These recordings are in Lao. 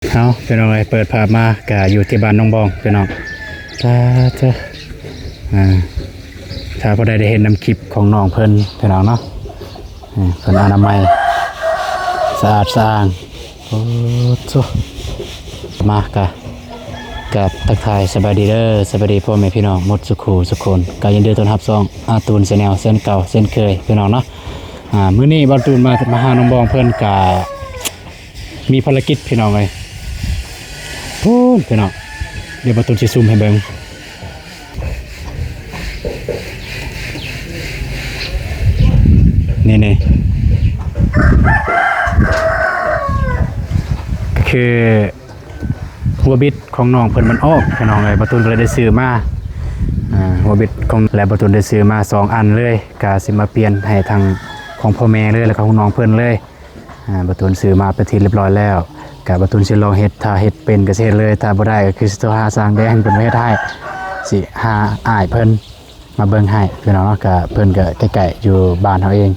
ເອົາ ພີ່ນ້ອງເອີຍ ເປີດພາບມາກະຢູ່ທີ່ບ້ານໜອງບອງ ພີ່ນ້ອງ. ສາທຸ ອ່າ ຖ້າຜູ້ໃດໄດ້ເຫັນນຳຄລິບຂອງນ້ອງເພິ່ນ ພີ່ນ້ອງເນາະ ນີ້ ເພິ່ນອະນາໄມສະອາດສະອ້າງ. ໂອ້ໂຕ ມາກະ ກະທັກທາຍສະບາຍດີເດີ ສະບາຍດີພໍ່ແມ່ພີ່ນ້ອງໝົດສູ່ຄູ່ສູ່ຄົນ ກະຍິນດີຕ້ອນຮັບຊ່ອງອາຕູນແຊນແນວ ເຊັ່ນເກົ່າເຊັ່ນເຄີຍ ພີ່ນ້ອງເນາະ. ອ່າ ມື້ນີ້ບ່າວຕູນມາ ມາຫານ້ອງບອງເພິ່ນກະ ມີພາລະກິດ ພີ່ນ້ອງເອີຍ ພຸ້ນ ພີ່ນ້ອງ. ດຽວບ່າວຕູນຊິຊູມໃຫ້ເບິ່ງ ນີ້ໆ ຄືຫົວບິດຂອງນ້ອງເພິ່ນມັນອອກ ພີ່ນ້ອງເອີຍ ບ່າວຕູນກະເລີຍໄດ້ຊື້ມາ. ອ່າ ຫົວບິດຂອງ ແລະ ບ່າວຕູນໄດ້ຊື້ມາສອງອັນເລີຍ ກະຊິມາປ່ຽນໃຫ້ທັງຂອງພໍ່ແມ່ເລີຍ ແລ້ວກະຂອງນ້ອງເພິ່ນເລີຍ. ອ່າ ບ່າວຕູນຊື້ມາເປັນທີ່ລຽບຮ້ອຍແລ້ວ ກະບ່າວຕູນຊິລອງເຮັດ ຖ້າເຮັດເປັນກະຊິເຮັດເລີຍ ຖ້າບໍ່ໄດ້ກະຄືຊິໂທຫາຊ່າງແດງເພິ່ນມາເຮັດໃຫ້ ຊິຫາອ້າຍເພິ່ນມາເບິ່ງໃຫ້ ພີ່ນ້ອງເນາະ. ກະເພິ່ນກະໃກ້ໆຢູ່ບ້ານເຮົາເອງ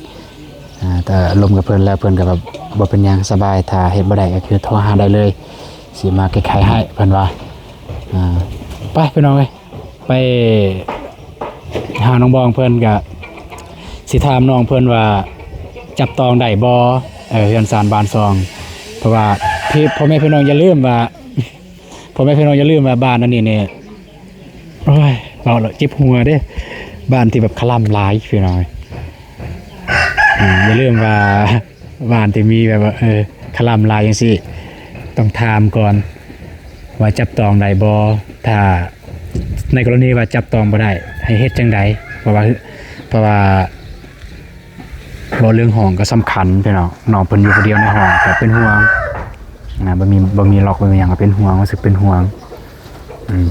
ອ່າ ແຕ່ລົມກັບເພິ່ນແລ້ວ ເພິ່ນກະແບບບໍ່ເປັນຫຍັງ ສະບາຍ ຖ້າເຮັດບໍ່ໄດ້ກະຄືໂທຫາໄດ້ເລີຍ ຊິມາແກ້ໄຂໃຫ້ ເພິ່ນວ່າ. ອ່າ ໄປ ພີ່ນ້ອງເອີຍ ໄປຫານ້ອງບອງເພິ່ນ ກະຊິຖາມນ້ອງເພິ່ນວ່າຈັບຕ້ອງໄດ້ບໍ່ ເອີ ເຮືອນຊານບ້ານຊ່ອງ. ເພາະວ່າ ພີ່ ພໍ່ແມ່ພີ່ນ້ອງຢ່າລືມວ່າ ພໍ່ແມ່ພີ່ນ້ອງຢ່າລືມວ່າບ້ານອັນນີ້ນີ້ ໂອ້ຍ ເວົ້າແລ້ວເຈັບຫົວເດ້ ບ້ານທີ່ແບບຄະລຳຫຼາຍ ພີ່ນ້ອງ. ອືມ ຢ່າລືມວ່າ ບ້ານທີ່ມີແບບວ່າ ເອີ ຄະລຳຫຼາຍຈັ່ງຊີ້ ຕ້ອງຖາມກ່ອນວ່າຈັບຕ້ອງໄດ້ບໍ່. ຖ້າໃນກໍລະນີວ່າຈັບຕ້ອງບໍ່ໄດ້ ໃຫ້ເຮັດຈັ່ງໃດ? ເພາະວ່າ ເພາະວ່າເວົ້າເລື່ອງຫ້ອງກໍສຳຄັນ ພີ່ນ້ອງ. ນ້ອງເພິ່ນຢູ່ຜູ້ດຽວໃນຫ້ອງກໍເປັນຫ່ວງນະ ບໍ່ມີ ບໍ່ມີລັອກ ບໍ່ມີຫຍັງ ກໍເປັນຫ່ວງ ຮູ້ສຶກເປັນຫ່ວງ. ອືມ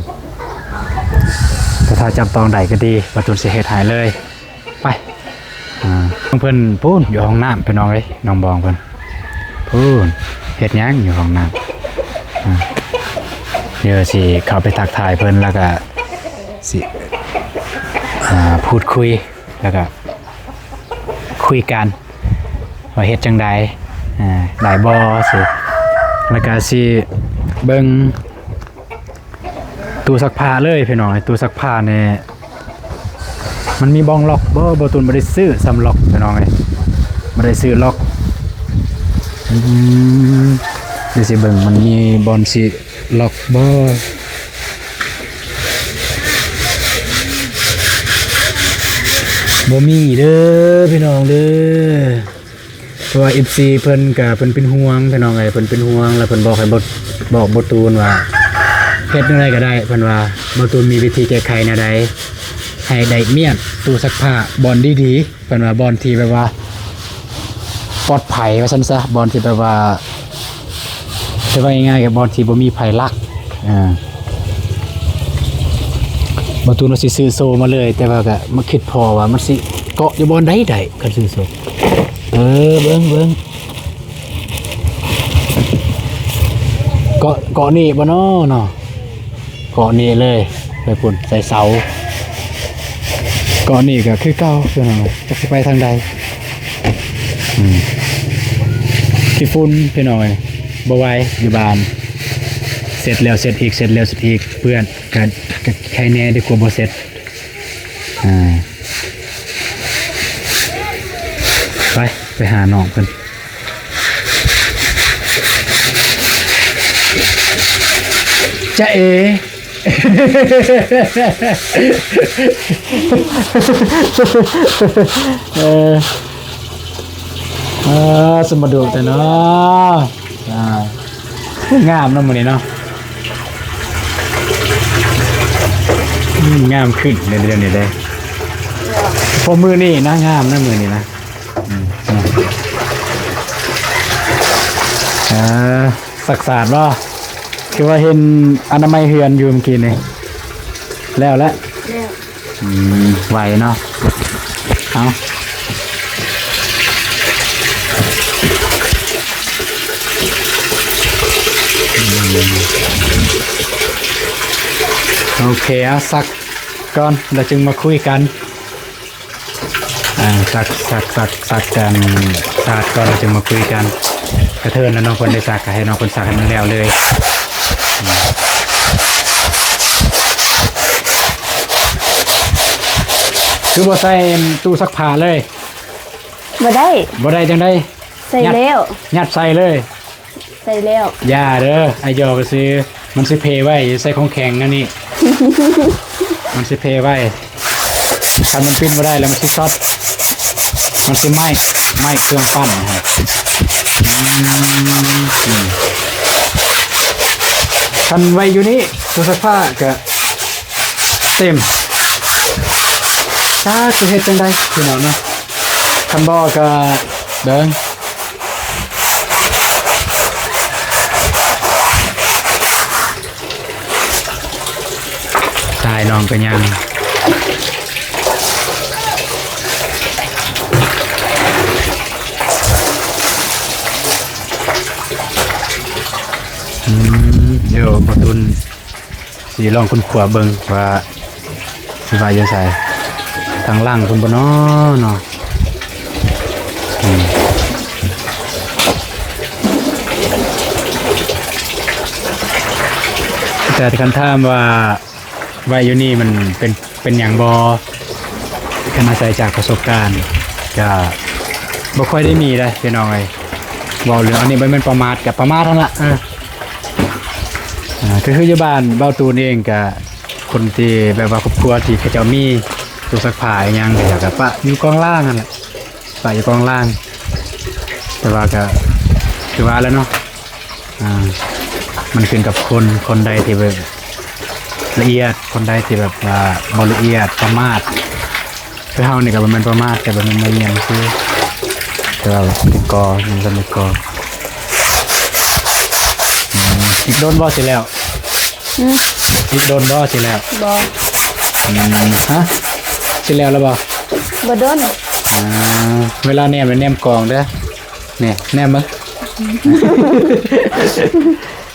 ແຕ່ຖ້າຈັບຕ້ອງໄດ້ກໍດີ ບ່າວຕູນຊິເຮັດໃຫ້ເລີຍ. ໄປ ອ່າ ນ້ອງເພິ່ນພຸ້ນຢູ່ຫ້ອງນ້ຳ ພີ່ນ້ອງເອີຍ ນ້ອງບອງເພິ່ນພຸ້ນ ເຮັດຫຍັງຢູ່ຫ້ອງນ້ຳ. ອ່າ ດຽວຊິເຂົ້າໄປທັກທາຍເພິ່ນ ແລ້ວກະຊິ ອ່າ ພູດຄຸຍ ແລ້ວກະຄຸຍກັນວ່າເຮັດຈັ່ງໃດ ອ່າ ໄດ້ບໍ່ຊີ້ ແລ້ວກະຊິເບິ່ງ ຕູ້ຊັກຜ້າເລີຍ ພີ່ນ້ອງເອີຍ. ຕູ້ຊັກຜ້ານີ້ມັນມີບ່ອນລັອກບໍ່? ບ່າວຕູນບໍ່ໄດ້ຊື້ຊ້ຳລັອກ ພີ່ນ້ອງເອີຍ ບໍ່ໄດ້ຊື້ລັອກ. ອືມ ດຽວຊິເບິ່ງມັນມີບ່ອນຊິລັອກບໍ່? ບໍ່ມີເດີ ພີ່ນ້ອງເດີ. ເພາະວ່າເອັຟຊີເພິ່ນກະເພິ່ນເປັນຫ່ວງ ພີ່ນ້ອງເອີຍ ເພິ່ນເປັນຫ່ວງ ແລ້ວເພິ່ນບອກໃຫ້ ບອກບ່າວຕູນວ່າເຮັດແນວໃດກໍໄດ້ ເພິ່ນວ່າບ່າວຕູນມີວິທີແກ້ໄຂແນວໃດ ໃຫ້ໄດ້ມ້ຽນຕູ້ຊັກຜ້າບ່ອນດີໆ ເພິ່ນວ່າບ່ອນທີ່ແບບວ່າປອດໄພວ່າຊັ້ນຊະ ບ່ອນທີ່ແບບວ່າ ແຕ່ວ່າງ່າຍໆ ກໍບ່ອນທີ່ບໍ່ມີໃຜລັກ. ອ່າ ບ່າວຕູນວ່າຊິຊື້ໂສ້ມາເລີຍ ແຕ່ວ່າກໍມາຄິດພໍວ່າມັນຊິເກາະຢູ່ບ່ອນໃດໄດ້ ຄັນຊື້ໂສ້. ເອີ ເບິ່ງ ເບິ່ງ ເກາະ ເກາະນີ້ບໍ່ນໍເນາະ? ເກາະນີ້ເລີຍ ໄປພຸ້ນໃສ່ເສົາ. ເກາະນີ້ກໍຄືເກົ່າ ພີ່ນ້ອງ ຈັກຊິໄປທາງໃດ. ອືມ ຂີ້ຝຸ່ນ ພີ່ນ້ອງເອີຍ ບໍ່ໄຫວ ຢູ່ບ້ານ ເຊັດແລ້ວເຊັດອີກ ເຊັດແລ້ວເຊັດອີກ ເປື້ອນ ກະ ກະໄຄແນ່ດີກວ່າບໍ່ເຊັດ. ອ່າ ໄປ ໄປຫານ້ອງເພິ່ນ. ຈະເອ ເອີ ເອີ ສະມາດຸແຕ່ເນາະ. ອ່າ ງາມເນາະມື້ນີ້ເນາະ. ອືມ ງາມຂຶ້ນເດ້ ດຽວນີ້ເດ້ ເພາະມື້ນີ້ນະ ງາມນະມື້ນີ້ນະ. ອືມ ເອີ ສັກສາດບໍ່? ຄືວ່າເຫັນອະນາໄມເຮືອນຢູ່ມື້ກີ້ນີ້ ແລ້ວແຫຼະ. ແລ້ວ. ອືມ ໄວເນາະ. ເອົາ ໂອເຄ ເອົາ ສັກກ່ອນ ແລ້ວຈຶ່ງມາຄຸຍກັນ. ອ່າ ສັກ ສັກ ສັກ ສັກ ອັນ ສາດກ່ອນ ແລ້ວຈຶ່ງມາຄຸຍກັນ. ກະເທີນແລ້ວເນາະ ເພິ່ນໄດ້ຊັກ ກະໃຫ້ນ້ອງເພິ່ນຊັກໃຫ້ມັນແລ້ວເລີຍ. ຄືບໍ່ໃສ່ຕູ້ຊັກຜ້າເລີຍ? ບໍ່ໄດ້. ບໍ່ໄດ້ຈັ່ງໃດ? ໃສ່ແລ້ວ. ຍັດໃສ່ເລີຍ. ໃສ່ແລ້ວ. ຢ່າເດີ ອ້າຍຢອກຊື່. ມັນຊິເພໄວ ຢ່າໃສ່ຂອງແຂງແນວນີ້ ມັນຊິເພໄວ. ຄັນມັນປິ່ນບໍ່ໄດ້ແລ້ວ ມັນຊິຊັອດ ມັນຊິໄໝ້ ໄໝ້ເຄື່ອງປັ່ນ. ອືມ ຄັນໄວ້ຢູ່ນີ້ ຕູ້ຊັກຜ້າກະເຕັມ. ຈັກຊິເຮັດຈັ່ງໃດພີ່ນ້ອງເນາະ. ຄັນບໍ່ກະເບິ່ງ ຕາຍ ນ້ອງກະຍັງ. ອືມ ດຽວບ່າວຕຸນຊິລອງຄົ້ນຄວ້າເບິ່ງວ່າ ຊິໄວ້ຢູ່ໃສ? ທາງຫຼັງພຸ້ນບໍ່ນໍເນາະ? ອືມ ແຕ່ຄັນຖາມວ່າໄວ້ຢູ່ນີ້ມັນເປັນ ເປັນຫຍັງບໍ່? ຄັນອາໄສຈາກປະສົບການກະບໍ່ຄ່ອຍໄດ້ມີເດ້ພີ່ນ້ອງເອີຍ. ເວົ້າເລື່ອງອັນນີ້ບໍ່ແມ່ນປະໝາດ ກະປະໝາດຫັ້ນລະ. ເອີ ອ່າ ຄື ຄືຢູ່ບ້ານບ່າວຕູນເອງກະ ຄົນທີ່ແບບວ່າຄອບຄົວທີ່ເຂົາເຈົ້າມີຕູ້ຊັກຜ້າອີ່ຫຍັງ ເຂົາເຈົ້າກະປະຢູ່ກອງລ່າງຫັ້ນແຫຼະ ປະຢູ່ກອງລ່າງ. ແຕ່ວ່າກະຄືວ່າແຫຼະເນາະ ອ່າ ມັນຂຶ້ນກັບຄົນ ຄົນໃດທີ່ແບບລະອຽດ ຄົນໃດທີ່ແບບວ່າບໍ່ລະອຽດ ປະໝາດ. ຄືເຮົານີ້ກະບໍ່ແມ່ນປະໝາດ ແຕ່ວ່າມັນມາຢ້ຽມຊື່ ແຕ່ວ່າເປັນກໍ ຍັງບໍ່ທັນໄດ້ກໍ. ອືມ ອີກດົນບໍ່ຊິແລ້ວ? ຫືມ ອີກດົນບໍ່ຊິແລ້ວ? ບໍ່. ອືມ ຮະ ຊິແລ້ວລະບໍ່? ບໍ່ດົນ. ອ່າ ເວລາແນມແນມກອງເດີ ນີ້ ແນມເບິ່ງ.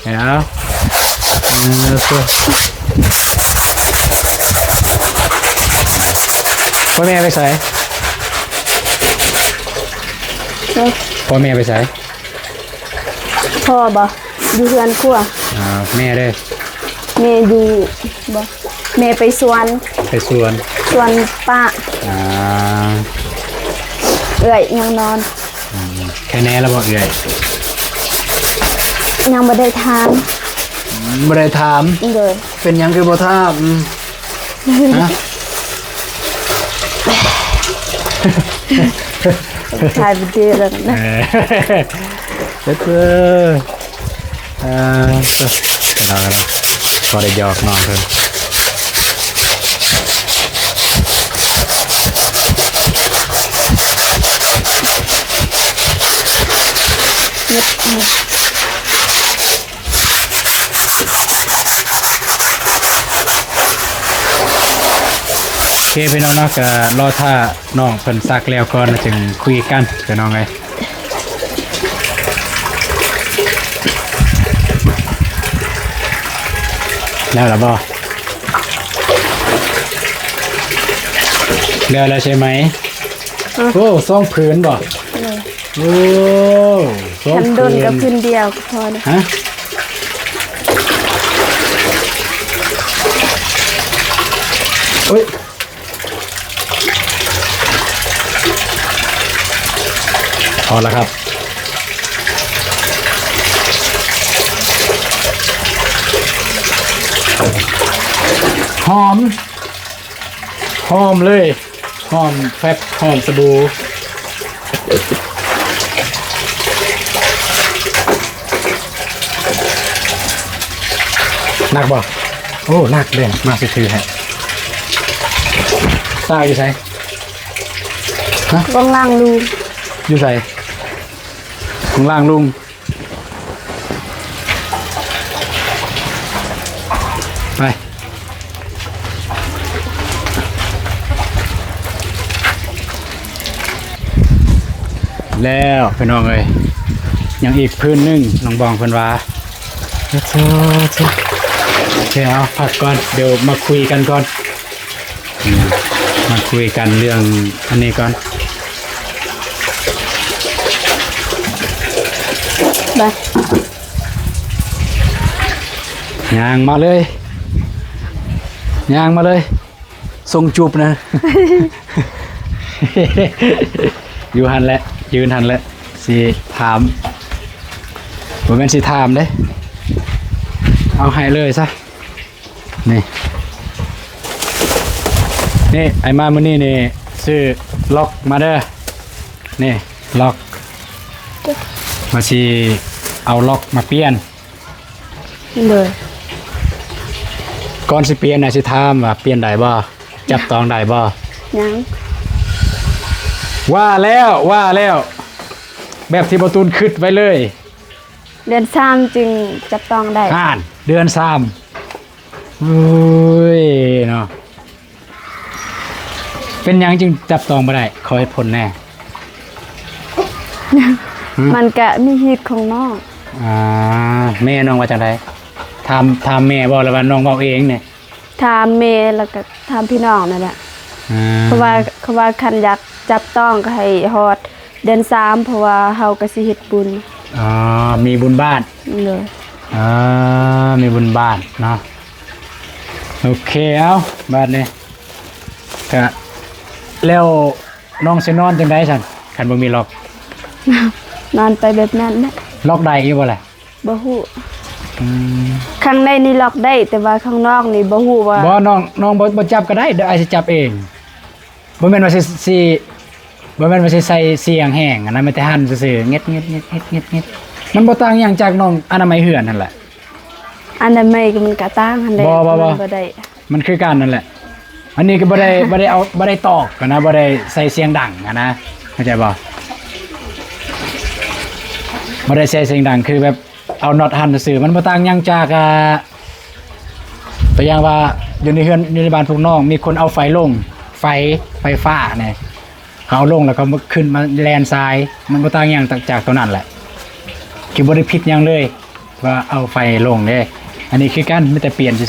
ເອົາ ເອີ ພໍ່ແມ່ໄປໃສ? ເອີ ພໍ່ແມ່ໄປໃສ? ພໍ່ບໍ່ ຢູ່ເຮືອນຄົວ. ອ່າ ແມ່ເດ້? ແມ່ຢູ່ ບໍ່ ແມ່ໄປສວນ. ໄປສວນ ສວນປາ. ອ່າ ເອື້ອຍຍັງນອນ. ອືມ ແຄ່ແນ່ລະບໍ່ເອື້ອຍ? ຍັງບໍ່ໄດ້ຖາມ. ອືມ ບໍ່ໄດ້ຖາມ. ໂດຍ. ເປັນຫຍັງຄືບໍ່ຖາມ? ຮະ? ຖ່າຍວິດີໂອແລ້ວນະ. ເອີ ເອີ ເອີ ເອີ ພໍໄດ້ຢອກນ້ອງເພິ່ນ. ໂອເຄ ພີ່ນ້ອງເນາະ ກະລໍຖ້ານ້ອງເພິ່ນຊັກແລ້ວກ່ອນ ແລ້ວຈຶ່ງຄຸຍກັນ ພີ່ນ້ອງເອີຍ. ແລ້ວລະບໍ່? ແລ້ວແລ້ວໃຊ່ໄໝ? ໂອ້ ສອງຜືນບໍ່? ໂອ້ ສອງຜືນ. ຄັນດົນກະຜືນດຽວກະພໍເນາະ. ຮະ? ໂອ້ຍ ພໍລະຄັບ. ຫອມ ຫອມເລີຍ ຫອມແຟບ ຫອມສະບູ. ໜັກບໍ່? ໂອ້ ໜັກເດ້. ມາຊິຖືໃຫ້. ຊາຢູ່ໃສ? ຮະ? ກອງລ່າງລຸງ. ຢູ່ໃສ? ກອງລ່າງລຸງ. ໄປ ແລ້ວພີ່ນ້ອງເອີຍ ຍັງອີກຜືນໜຶ່ງ ນ້ອງບອງເພິ່ນວ່າ. ໂອເຄ ເອົາ ພັກກ່ອນ ດຽວມາຄຸຍກັນກ່ອນ. ອືມ ມາຄຸຍກັນເລື່ອງອັນນີ້ກ່ອນ. ໄປ ຍ່າງມາເລີຍ ຍ່າງມາເລີຍ ສົ່ງຈູບນະ ຢູ່ຫັ້ນແຫຼະ ຢືນຫັ້ນແຫຼະ ຊິຖາມ ບໍ່ແມ່ນຊິຖາມເດ້ ເອົາໃຫ້ເລີຍຊະ. ນີ້ ນີ້ ອ້າຍມາມື້ນີ້ນີ້ ຊື້ລັອກມາເດີ ນີ້ລັອກ ວ່າຊິເອົາລັອກມາປ່ຽນ. ໂດຍ ກ່ອນຊິປ່ຽນນະ ຊິຖາມວ່າປ່ຽນໄດ້ບໍ່? ຈັບຕ້ອງໄດ້ບໍ່? ຍັງ ວ່າແລ້ວ ວ່າແລ້ວ ແບບທີ່ບໍ່ຕູນຄິດໄວ້ເລີຍ ເດືອນສາມຈຶ່ງຈັບຕ້ອງໄດ້ ອ່ານ ເດືອນສາມ ໂອ້ຍເນາະ ເປັນຫຍັງຈຶ່ງຈັບຕ້ອງບໍ່ໄດ້? ຂໍເຫດຜົນແດ່. ຫຶ? ມັນກະມີຮີດຂອງນ້ອງ. ອ່າ ແມ່ນ້ອງວ່າຈັ່ງໃດ? ຖາມ ຖາມແມ່ບໍ່ ຫຼືວ່ານ້ອງເວົ້າເອງນີ້? ຖາມແມ່ ແລ້ວກະຖາມພີ່ນ້ອງນັ້ນແຫຼະ. ອ່າ ເພາະວ່າ ເພາະວ່າຄັນຢາກຈັບຕ້ອງກະໃຫ້ຮອດເດືອນສາມ ເພາະວ່າເຮົາກະຊິເຮັດບຸນ. ອໍ ມີບຸນບ້ານ. ໂດຍ. ອ່າ ມີບຸນບ້ານເນາະ. ໂອເຄ ເອົາ ບາດນີ້ກະ ແລ້ວນ້ອງຊິນອນຈັ່ງໃດຊັ້ນ ຄັນບໍ່ມີລັອກ? ນອນໄປແບບນັ້ນແຫຼະ. ລັອກໄດ້ຢູ່ບໍ່ລະ? ບໍ່ຮູ້. ອືມ ຂ້າງໃນນີ້ລັອກໄດ້ ແຕ່ວ່າຂ້າງນອກນີ້ບໍ່ຮູ້ວ່າ. ບໍ່ ນ້ອງ ນ້ອງບໍ່ ບໍ່ຈັບກະໄດ້ ດຽວອ້າຍຊິຈັບເອງ. ບໍ່ແມ່ນວ່າຊິ ຊິ ບໍ່ແມ່ນວ່າຊິໃສ່ສຽງແຮງຫັ້ນນະ ມີແຕ່ຫັນຊື່ໆ ເຫງັດໆ ມັນບໍ່ຕ່າງຫຍັງຈາກນ້ອງອະນາໄມເຮືອນຫັ້ນແຫຼະ. ອະນາໄມກະມັນກະຕ່າງຫັ້ນແຫຼະ. ບໍ່ ບໍ່ ບໍ່ ມັນບໍ່ໄດ້ ມັນຄືກັນຫັ້ນແຫຼະ. ອັນນີ້ກະບໍ່ໄດ້ ບໍ່ໄດ້ເອົາ ບໍ່ໄດ້ຕອກຫັ້ນນະ ບໍ່ໄດ້ໃສ່ສຽງດັງຫັ້ນນະ ເຂົ້າໃຈບໍ່? ບໍ່ໄດ້ໃສ່ສຽງດັງ ຄືແບບ ເອົານັອດຫັນຊື່ໆ ມັນບໍ່ຕ່າງຫຍັງຈາກ ອ່າ ຕົວຢ່າງວ່າ ຢູ່ໃນເຮືອນ ຢູ່ໃນບ້ານພວກນ້ອງ ມີຄົນເອົາໄຟລົງ ໄຟ ໄຟຟ້ານີ້ ເຂົາເອົາລົງແລ້ວເຂົາມາ ຂຶ້ນມາແລ່ນຊາຍ ມັນບໍ່ຕ່າງຫຍັງຈາກ ຈາກຕົວນັ້ນແຫຼະ ຄືບໍ່ໄດ້ຜິດຫຍັງເລີຍ ວ່າເອົາໄຟລົງເດ້. ອັນນີ້ຄືກັນ ມີແຕ່ປ່ຽນຊື່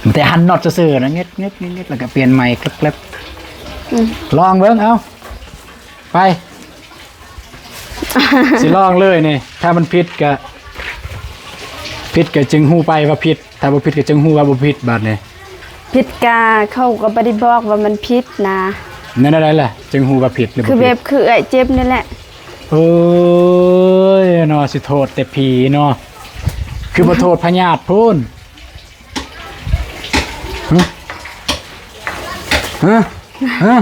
ໆ ມີແຕ່ຫັນນັອດຊື່ໆນະ ເຫງັດໆ ແລ້ວກະປ່ຽນໃໝ່ ແກລັບໆ. ອືມ ລອງເບິ່ງ ເອົາ ໄປ ຊິລອງເລີຍນີ້ ຖ້າມັນຜິດກະ ຜິດກະຈຶ່ງຮູ້ໄປວ່າຜິດ ຖ້າບໍ່ຜິດກະຈຶ່ງຮູ້ວ່າບໍ່ຜິດ. ບາດນີ້ ຜິດກະເຂົາກະບໍ່ໄດ້ບອກວ່າມັນຜິດນະ. ແນວໃດລະ ຈຶ່ງຮູ້ວ່າຜິດຫຼືບໍ່ຜິດ? ຄືແບບຄືເອື້ອຍເຈັບນີ້ແຫຼະ. ໂອ້ຍເນາະ ຊິໂທດແຕ່ຜີເນາະ ຄືບໍ່ໂທດພະຍາດພຸ້ນ. ຮະ ຮະ ຮະ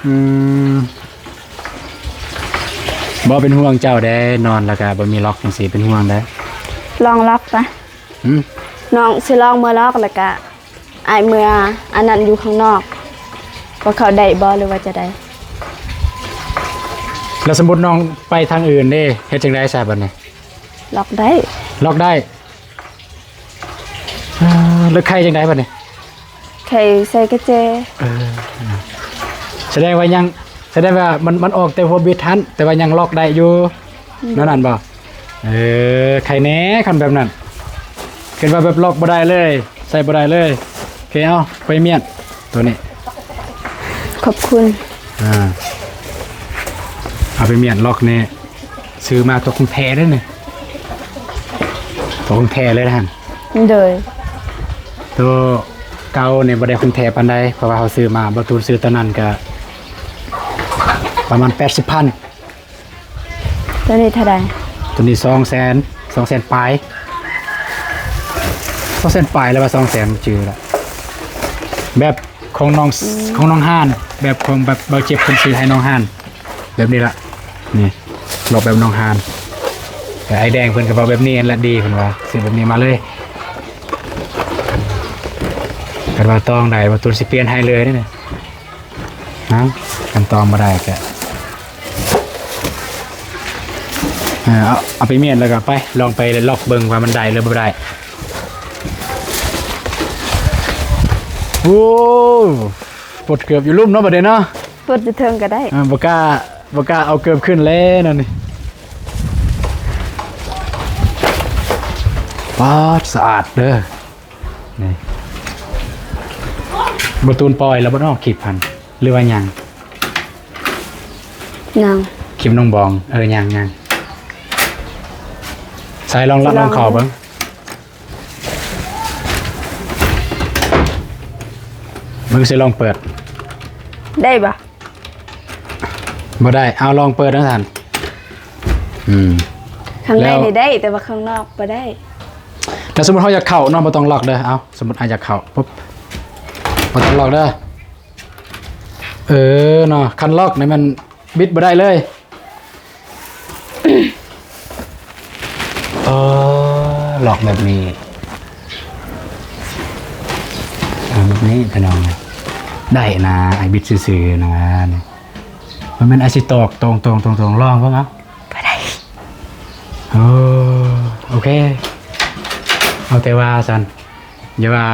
ອືມ ບໍ່ ເປັນຫ່ວງເຈົ້າເດ້ ນອນແລ້ວກະບໍ່ມີລັອກຈັ່ງຊີ້ ເປັນຫ່ວງເດ້. ລອງລັອກປະ? ຫື? ນ້ອງຊິລອງເມືອລັອກ ແລ້ວກະອ້າຍເມືອອັນນັ້ນຢູ່ຂ້າງນອກ ວ່າເຂົ້າໄດ້ບໍ່ ຫຼືວ່າຈັ່ງໃດ? ແລ້ວສົມມຸດນ້ອງໄປທາງອື່ນເດ້ ເຮັດຈັ່ງໃດຊະບາດນີ້? ລັອກໄດ້ ລັອກໄດ້. ອ່າ ແລ້ວໄຂຈັ່ງໃດບາດນີ້? ໄຂໃສ່ກະແຈ. ເອີ ສະແດງວ່າຍັງ ສະແດງວ່າມັນ ມັນອອກແຕ່ຫົວບິດຫັ້ນ ແຕ່ວ່າຍັງລັອກໄດ້ຢູ່. ອືມ ແນວນັ້ນບໍ່? ເອີ ໄຂແດ່ ຄັນແບບນັ້ນ ເກີດວ່າແບບລັອກບໍ່ໄດ້ເລີຍ ໃສ່ບໍ່ໄດ້ເລີຍ. ໂອເຄ ເອົາໄປມ້ຽນໂຕນີ້. ຂອບຄຸນ. ອ່າ ເອົາໄປມ້ຽນລັອກນີ້ ຊື້ມາຕົວຂອງແທ້ເດ້ນີ້ ຕົວຂອງແທ້ເລີຍຫັ້ນ. ໂດຍ. ຕົວເກົ່ານີ້ບໍ່ໄດ້ຂອງແທ້ປານໃດ ເພາະວ່າເຮົາຊື້ມາ ບໍ່ຕູນຊື້ຕອນນັ້ນກະປະມານແປດສິບພັນ. ຕົວນີ້ເທົ່າໃດ? ຕົວນີ້ສອງແສນ ສອງແສນປາຍ ສອງແສນປາຍ ຫຼືວ່າສອງແສນ ຈື່ລະ ແບບ ຂອງນ້ອງ ອືມ ຂອງນ້ອງຮານ ແບບຂອງແບບເບົາເຈັບເພິ່ນຊື້ໃຫ້ນ້ອງຮານ ແບບນີ້ລະ ນີ້ ລັອກແບບນ້ອງຮານ. ແຕ່ອ້າຍແດງເພິ່ນກະເວົ້າແບບນີ້ຫັ້ນລະດີ ເພິ່ນວ່າຊື້ແບບນີ້ມາເລີຍ. ຄັນວ່າຕ້ອງໄດ້ ບໍ່ຕູນຊິປ່ຽນໃຫ້ເລີຍເດ້ນີ້. ເອົ້າ ຄັນຕ້ອງບໍ່ໄດ້ກະ ເອີ ເອົາ ເອົາໄປມ້ຽນແລ້ວກະໄປ ລອງໄປລັອກເບິ່ງວ່າມັນໄດ້ຫຼືບໍ່ໄດ້. ໂອ້ ປົດເກີບຢູ່ລຸ່ມເນາະ ບາດນີ້ເນາະ ປົດຢູ່ເທິງກະໄດ້. ເອີ ບໍ່ກ້າ ບໍ່ກ້າເອົາເກີບຂຶ້ນແລ້ວແນວນີ້. ປາດ ສະອາດເດີ. ນີ້ ບໍ່ຕູນປ່ອຍແລ້ວບໍ່ເນາະ ຄລິບຫັ້ນ ຫຼືວ່າຍັງ? ຍັງ. ຄລິບນ້ອງບອງ. ເອີ ຍັງ ຍັງ. ໃສ່ລອງລັດ ລອງເຂົ້າເບິ່ງ. ເບິ່ງຊິລອງເປີດ ໄດ້ບໍ່? ບໍ່ໄດ້. ເອົາ ລອງເປີດຈັ່ງຊັ້ນ. ອືມ ຂ້າງໃນນີ້ໄດ້ ແຕ່ວ່າຂ້າງນອກບໍ່ໄດ້. ແຕ່ສົມມຸດເຮົາຢາກເຂົ້າເນາະ ບໍ່ຕ້ອງລັອກເດີ. ເອົາ ສົມມຸດອ້າຍຢາກເຂົ້າປຸບ ບໍ່ຕ້ອງລັອກເດີ. ເອີເນາະ ຄັນລັອກນີ້ມັນບິດບໍ່ໄດ້ເລີຍ. ເອີ ລັອກແບບນີ້ ເອົາແບບນີ້ພີ່ນ້ອງ ໄດ້ນະ. ອ້າຍບິດຊື່ໆນະ. ມັນແມ່ນອາຊິຕອກຕົງໆໆໆ ລອງເບິ່ງເອົາ. ບໍ່ໄດ້. ໂອ້ ໂອເຄ ເອົາແຕ່ວ່າຊັ້ນ ຢ່າວ່າ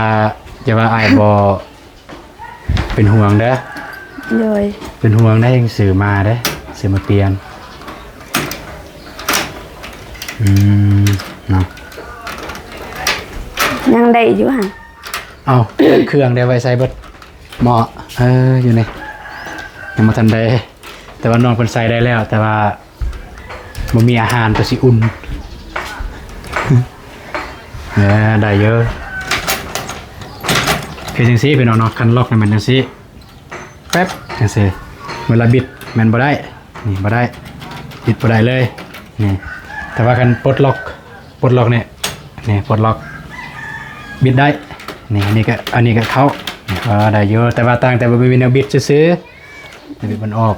ຢ່າວ່າອ້າຍບໍ່ ເປັນຫ່ວງເດີ. ໂດຍ ເປັນຫ່ວງໄດ໋ ຊື້ມາເດ້ ຊື້ມາປ່ຽນ. ອືມ ເນາະ ຍັງໄດ້ຢູ່ຫັ້ນ. ເອົາ ເຄື່ອງໄດ້ໄວ້ໃສ່ເບິດ. ໝໍ້ ເອີ ຢູ່ນີ້ ຍັງບໍ່ທັນໄດ້ ແຕ່ວ່ານ້ອງເພິ່ນໃສ່ໄດ້ແລ້ວ ແຕ່ວ່າບໍ່ມີອາຫານຕົວຊິອຸ່ນ. ເອີ ໄດ້ຢູ່. ຄືຈັ່ງຊີ້ພີ່ນ້ອງເນາະ ຄັນລັອກນີ້ແມ່ນຈັ່ງຊີ້ ແປັບ ຈັ່ງຊີ້. ເວລາບິດແມ່ນບໍ່ໄດ້ ນີ້ບໍ່ໄດ້ ບິດບໍ່ໄດ້ເລີຍ ນີ້. ແຕ່ວ່າຄັນປົດລັອກ ປົດລັອກນີ້ ນີ້ປົດລັອກ ບິດໄດ້ ນີ້. ອັນນີ້ກໍ ອັນນີ້ກໍເຂົ້າ ເອີ ໄດ້ຢູ່ ແຕ່ວ່າຕ່າງແຕ່ວ່າບໍ່ມີແນວບິດຊື່ໆ ແນວບິດມັນອອກ.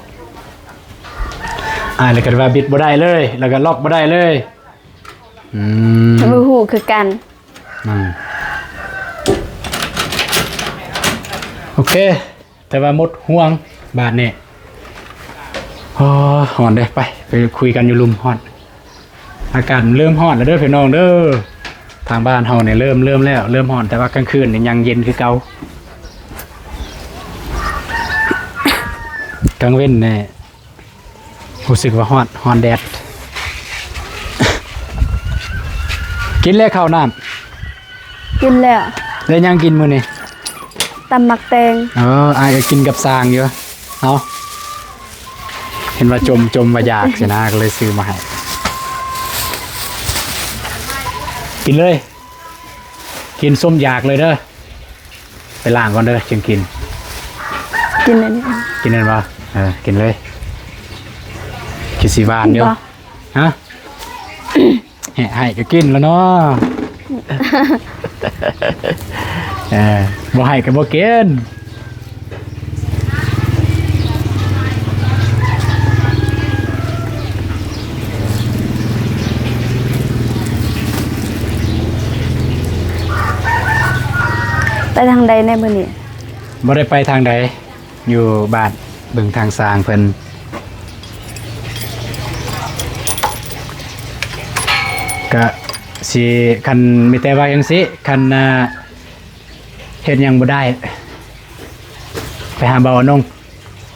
ອ່າ ແລ້ວກໍວ່າບິດບໍ່ໄດ້ເລີຍ ແລ້ວກໍລັອກບໍ່ໄດ້ເລີຍ. ອືມ ບໍ່ຮູ້ຄືກັນ. ອືມ ໂອເຄ ແຕ່ວ່າໝົດຫ່ວງບາດນີ້. ໂອ້ ຮ້ອນເດ້ ໄປ ໄປຄຸຍກັນຢູ່ລຸ່ມ. ຮ້ອນ ອາກາດເລີ່ມຮ້ອນແລ້ວເດີພີ່ນ້ອງເດີ. ທາງບ້ານເຮົານີ້ເລີ່ມ ເລີ່ມແລ້ວ ເລີ່ມຮ້ອນ ແຕ່ວ່າກາງຄືນນີ້ຍັງເຢັນຄືເກົ່າ. ກາງເວັນນີ້ ຮູ້ສຶກວ່າຮ້ອນ ຮ້ອນແດດ. ກິນແລ້ວເຂົ້ານ້ຳ? ກິນແລ້ວ. ໄດ້ຫຍັງກິນມື້ນີ້? ຕຳໝາກແຕງ. ເອີ ອ້າຍກໍກິນກັບຊ່າງຢູ່. ເອົາ ເຫັນວ່າຈົ່ມ ຈົ່ມວ່າຢາກຊີ້ນະ ກໍເລີຍຊື້ມາໃຫ້. ກິນເລີຍ ກິນສົມຢາກເລີຍເດີ. ໄປລ້າງກ່ອນເດີ ຈຶ່ງກິນ. ກິນອັນນີ້ ກິນນັ້ນບໍ່? ເອີ ກິນເລີຍ ຄືຊິຫວານຢູ່. ບໍ່ ຮະ? ແຫະ ໃຫ້ກໍກິນແລ້ວເນາະ. ເອີ ບໍ່ໃຫ້ກໍບໍ່ກິນ. ໄປທາງໃດແດ່ມື້ນີ້? ບໍ່ໄດ້ໄປທາງໃດ ຢູ່ບ້ານເບິ່ງທາງຊ່າງເພິ່ນ. ກະຊິ ຄັນມີແຕ່ວ່າຈັ່ງຊີ້ ຄັນ ອ່າ ເຮັດຫຍັງບໍ່ໄດ້ ໄປຫາເບົາອານົງ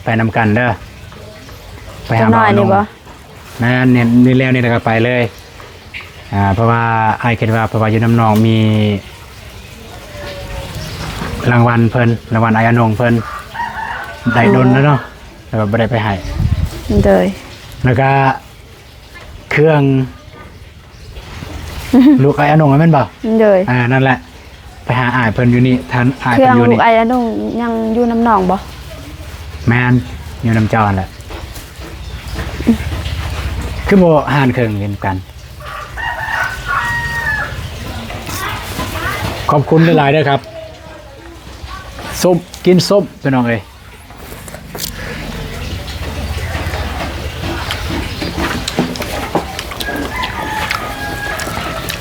ໄປນຳກັນເດີ ໄປຫາເບົາອານົງ. ແມ່ນ ນີ້ ນີ້ແລ້ວນີ້ລະກະໄປເລີຍ. ອ່າ ເພາະວ່າອ້າຍຄິດວ່າ ເພາະວ່າຢູ່ນຳນ້ອງມີລາງວັນເພິ່ນ ລາງວັນອ້າຍອານົງເພິ່ນ ໄດ້ດົນແລ້ວເນາະ ແລ້ວກໍບໍ່ໄດ້ໄປໃຫ້. ໂດຍ ແລ້ວກະເຄື່ອງ ລູກອ້າຍອານົງແມ່ນບໍ່? ໂດຍ ອ່າ ນັ້ນແຫຼະ ໄປຫາອ້າຍເພິ່ນຢູ່ນີ້ ທ່ານອ້າຍເພິ່ນຢູ່ນີ້. ເຄື່ອງລູກອ້າຍອານົງຍັງຢູ່ນຳນ້ອງບໍ່? ແມ່ນ ຢູ່ນຳເຈົ້າຫັ້ນແຫຼະ. ຄືບໍ່ຫານເຄິ່ງເປັນກັນ? ຂອບຄຸນຫຼາຍໆເດີຄັບ. ສົ້ມ ກິນສົ້ມ ພີ່ນ້ອງເອີຍ.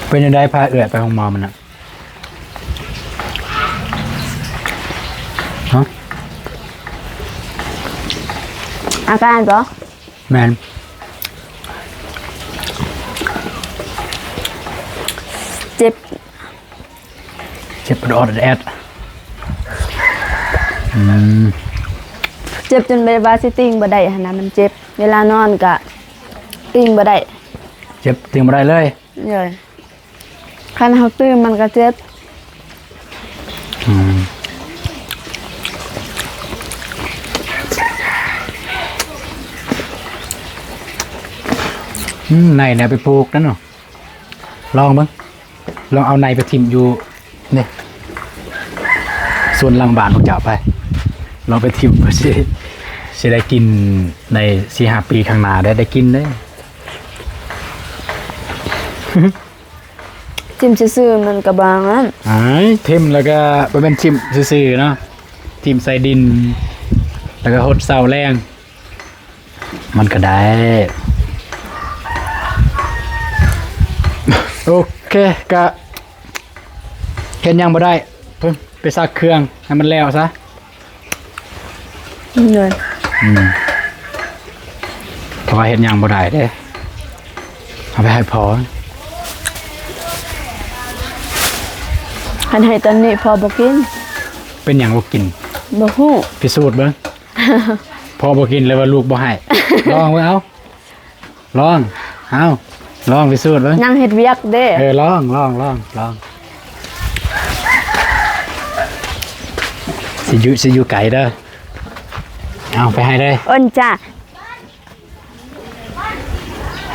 ເປັນຈັ່ງໃດ ພາເອື້ອຍໄປໂຮງໝໍມື້ນັ້ນ? ຮະ? ອາການບໍ່? ແມ່ນ ເຈັບ ເຈັບອອດໆແອດ. ອືມ ເຈັບຈົນແບບວ່າຊິຕີງບໍ່ໄດ້ຫັ້ນນະ ມັນເຈັບ. ເວລານອນກະຕີງບໍ່ໄດ້. ເຈັບຕີງບໍ່ໄດ້ເລີຍ? ໂດຍ ຄັນເຮົາຕື່ມມັນກະເຈັບ. ອືມ. ອືມ ໃນແນວໄປປູກນັ້ນເນາະ ລອງເບິ່ງ ລອງເອົາໃນໄປຖິ້ມຢູ່ນີ້ ສວນຫຼັງບ້ານພວກເຈົ້າໄປ ລອງໄປຖິ້ມ ເພື່ອຊິ ຊິໄດ້ກິນໃນສີ່ຫ້າປີຂ້າງໜ້າ ໄດ້ ໄດ້ກິນເດ້. ຖິ້ມຊື່ໆ ມັນກໍບໍ່ນັ້ນ ອ້າຍ ຖິ້ມແລ້ວກໍບໍ່ແມ່ນຖິ້ມຊື່ໆເນາະ ຖິ້ມໃສ່ດິນ ແລ້ວກໍຫົດເຊົ້າແລງ ມັນກໍໄດ້. ໂອເຄ ກະເຮັດຫຍັງບໍ່ໄດ້ ໄປຊັກເຄື່ອງໃຫ້ມັນແລ້ວຊະ. ໂດຍ ອືມ ເພາະວ່າເຮັດຫຍັງບໍ່ໄດ້ເດ້ ເອົາໄປໃຫ້ພໍ່. ຄັນໃຫ້ຕອນນີ້ພໍ່ບໍ່ກິນ. ເປັນຫຍັງບໍ່ກິນ? ບໍ່ຮູ້ ພິສູດເບິ່ງ. ພໍ່ບໍ່ກິນ ຫຼືວ່າລູກບໍ່ໃຫ້? ລອງເບິ່ງເອົາ. ລອງ ເອົາ ລອງພິສູດເບິ່ງ. ຍັງເຮັດວຽກເດ້. ເອີ ລອງ ລອງ ລອງ ລອງ. ຊິຢູ່ ຊິຢູ່ໄກເດີ. ເອົາ ໄປໃຫ້ເລີຍ. ໂອນຈ້າ.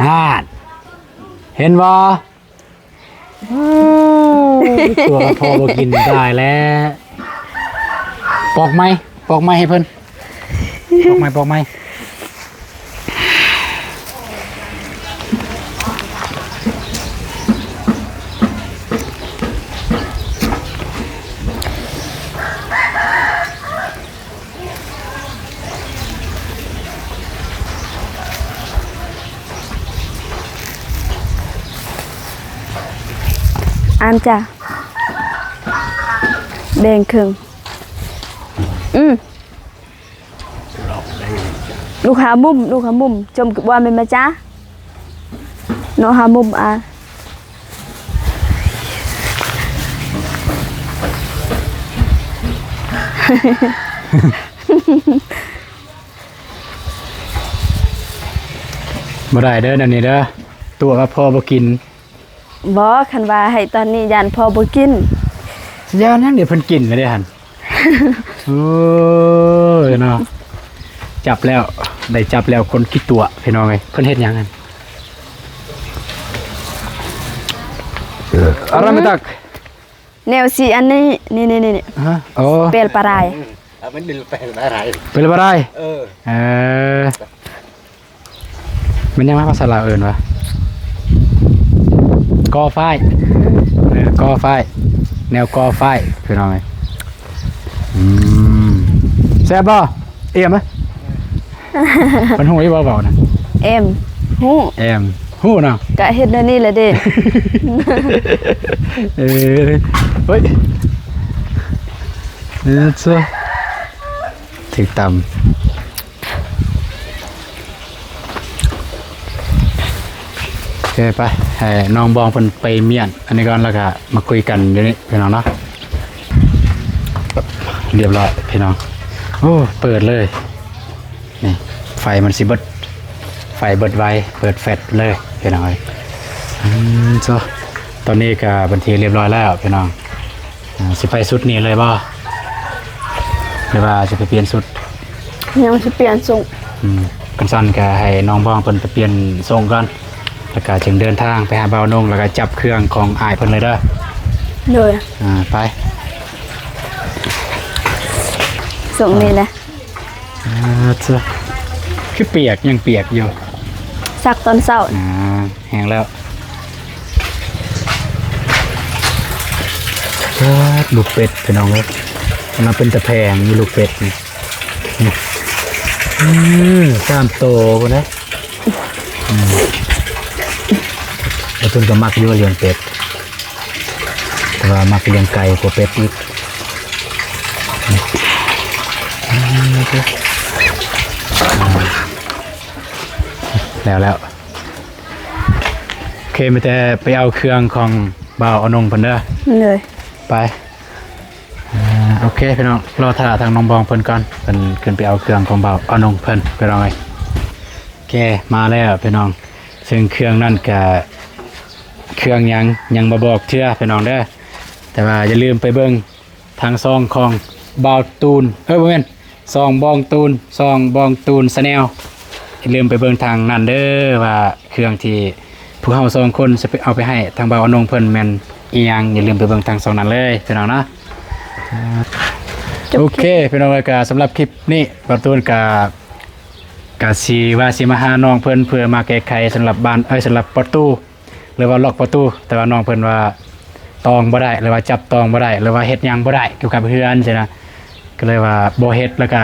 ຫາດ ເຫັນບໍ່? ຕົວະພໍ່ບໍ່ກິນ ຕາຍແລ້ວ. ປອກໄມ້ ປອກໄມ້ໃຫ້ເພິ່ນ ປອກໄມ້ ປອກໄມ້. ອາມຈ້າ ແບ່ງເຄິ່ງ. ອືມ ລູກຫາມຸມ ລູກຫາມຸມ ຈົ່ມວ່າແມ່ນມາຈ້າ. ເນາະ ຫາມຸມອາ. ບໍ່ໄດ້ເດີ ແນວນີ້ເດີ ຕົວະວ່າພໍ່ບໍ່ກິນ. ບໍ່ ຄັນວ່າໃຫ້ຕອນນີ້ຢ້ານພໍ່ບໍ່ກິນ. ຊິຢ້ານຫຍັງ ດຽວເພິ່ນກິນແລ້ວເດ້ຫັ້ນ. ໂອ້ຍເນາະ ຈັບແລ້ວ ໄດ້ຈັບແລ້ວຄົນຂີ້ຕົວະ ພີ່ນ້ອງເອີຍ. ເພິ່ນເຮັດຫຍັງຫັ້ນ? ອາຣາມະຕັກ ແນວສີອັນນີ້ ນີ້ໆໆ ຮະ? ໂອ້ ເປລປາຣາຍ ເປັນປາຣາຍ ເປັນປາຣາຍ. ເອີ ເອີ ແມ່ນຫຍັງວະ ພາສາລາວເອີ້ນວ່າ ກໍຝ້າຍ. ເອີ ກໍຝ້າຍ ແນວກໍຝ້າຍ ພີ່ນ້ອງເອີຍ. ອືມ ແຊບບໍ່? ເອີມ ມັນຮູ້ຢູ່ບໍ່ເວົ້ານະ? ເອັມ ຮູ້ ເອັມ ຮູ້ເນາະ ກະເຮັດແນວນີ້ແຫຼະເດ້. ເອີ ເຮີ້ຍ ເອີ ເຊ ຖືກຕຳ. ໂອເຄ ໄປ ໃຫ້ນ້ອງບອງເພິ່ນໄປມ້ຽນອັນນີ້ກ່ອນ ແລ້ວກະມາຄຸຍກັນຢູ່ນີ້ ພີ່ນ້ອງເນາະ. ຮຽບຮ້ອຍ ພີ່ນ້ອງ. ໂອ້ ເປີດເລີຍ ນີ້ ໄຟມັນຊິເບິດ ໄຟເບິດໄວ ເປີດແຟດເລີຍ ພີ່ນ້ອງເອີຍ. ອືມ ໂຊ ຕອນນີ້ກະເປັນທີ່ຮຽບຮ້ອຍແລ້ວ ພີ່ນ້ອງ. ອ່າ ຊິໄປຊຸດນີ້ເລີຍບໍ່ ຫຼືວ່າຊິໄປປ່ຽນຊຸດ? ຍັງຊິປ່ຽນຊົງ. ອືມ ຄັນຊັ້ນກະໃຫ້ນ້ອງບອງເພິ່ນໄປປ່ຽນຊົງກ່ອນ ແລ້ວກະຈຶ່ງເດີນທາງໄປຫາບ່າວນົງ ແລ້ວກະຈັບເຄື່ອງຂອງອ້າຍເພິ່ນເລີຍເດີ. ໂດຍ ອ່າ ໄປ ຊົງນີ້ແຫຼະ. ອ່າ ເຈົ້າ ຄືປຽກ ຍັງປຽກຢູ່ ຊັກຕອນເຊົ້າ. ອ່າ ແຫ້ງແລ້ວ. ປາດ ລູກເປັດ ພີ່ນ້ອງເອີຍ ມັນເປັນຕາແພງຢູ່ ລູກເປັດນີ້. ນີ້ ອືມ ສາມໂຕພຸ້ນນະ. ອືມ ແລ້ວເພິ່ນກໍມັກຢູ່ລ້ຽງເປັດ ແຕ່ວ່າມັກລ້ຽງໄກ່ກວ່າເປັດອີກ. ອືມ ແລ້ວ ແລ້ວ ໂອເຄ ມີແຕ່ໄປເອົາເຄື່ອງຂອງບ່າວອານົງເພິ່ນເດີ. ໂດຍ ໄປ. ອ່າ ໂອເຄ ພີ່ນ້ອງ ລໍຖ້າທາງນ້ອງບອງເພິ່ນກ່ອນ ເພິ່ນຂຶ້ນໄປເອົາເຄື່ອງຂອງບ່າວອານົງເພິ່ນ ພີ່ນ້ອງເອີຍ. ໂອເຄ ມາແລ້ວ ພີ່ນ້ອງ ເຊິ່ງເຄື່ອງນັ້ນກະເຄື່ອງຫຍັງ ຍັງບໍ່ບອກເທື່ອ ພີ່ນ້ອງເດີ. ແຕ່ວ່າຢ່າລືມໄປເບິ່ງ ທາງຊ່ອງຂອງບ່າວຕູນ ເອີ ບໍ່ແມ່ນ ຊ່ອງບອງຕູນ ຊ່ອງບອງຕູນ Channel. ຢ່າລືມໄປເບິ່ງທາງນັ້ນເດີ ວ່າເຂ ເລື່ອງທີ່ພວກເຮົາສອງຄົນຈະໄປເອົາໄປໃຫ້ທາງບ່າວອານົງເພິ່ນແມ່ນອີ່ຫຍັງ ຢ່າລືມໄປເບິ່ງທາງຊ່ອງນັ້ນເລີຍພີ່ນ້ອງເນາະ. ໂອເຄ ພີ່ນ້ອງເອີຍ ກໍສຳລັບຄລິບນີ້ບ່າວຕູນກໍ ກໍຊິວ່າຊິມາຫານ້ອງເພິ່ນເພື່ອມາແກ້ໄຂສຳລັບບານ ເອີຍ ສຳລັບປະຕູ ຫຼືວ່າລັອກປະຕູ ແຕ່ວ່ານ້ອງເພິ່ນວ່າຕອງບໍ່ໄດ້ ຫຼືວ່າຈັບຕອງບໍ່ໄດ້ ຫຼືວ່າເຮັດຫຍັງບໍ່ໄດ້ກ່ຽວກັບເຮືອນຊີ້ນະ ກໍເລີຍວ່າບໍ່ເຮັດ ແລ້ວກໍ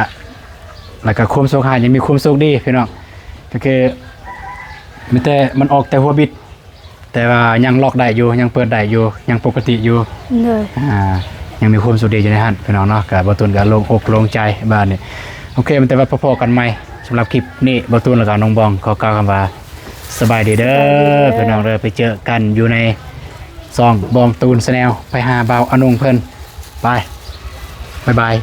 ແລ້ວກໍຄວາມໂຊກຮ້າຍຍັງມີຄວາມໂຊກດີພີ່ນ້ອງ ກໍຄືມີແຕ່ມັນອອກແຕ່ຫົວບິດ ແຕ່ວ່າຍັງລັອກໄດ້ຢູ່ ຍັງເປີດໄດ້ຢູ່ ຍັງປົກກະຕິຢູ່ ໂດຍ ອ່າ ຍັງມີຄວາມໂຊກດີຢູ່ໃນຫັ້ນພີ່ນ້ອງເນາະ ກໍບ່າວຕູນກໍໂລ່ງອົກໂລ່ງໃຈບາດນີ້. ໂອເຄ ມີແຕ່ວ່າພໍ້ກັນໃໝ່ ສຳລັບຄລິບນີ້ ບ່າວຕູນ ແລ້ວກໍນ້ອງບອງ ຂໍກ່າວຄຳວ່າ ສະບາຍດີເດີ ສະບາຍດີເດີ ພີ່ນ້ອງເດີ ໄປເຈີກັນຢູ່ໃນຊ່ອງບອງຕູນ Channel ໄປຫາບ່າວອານົງເພິ່ນ ໄປ ບາຍບາຍ.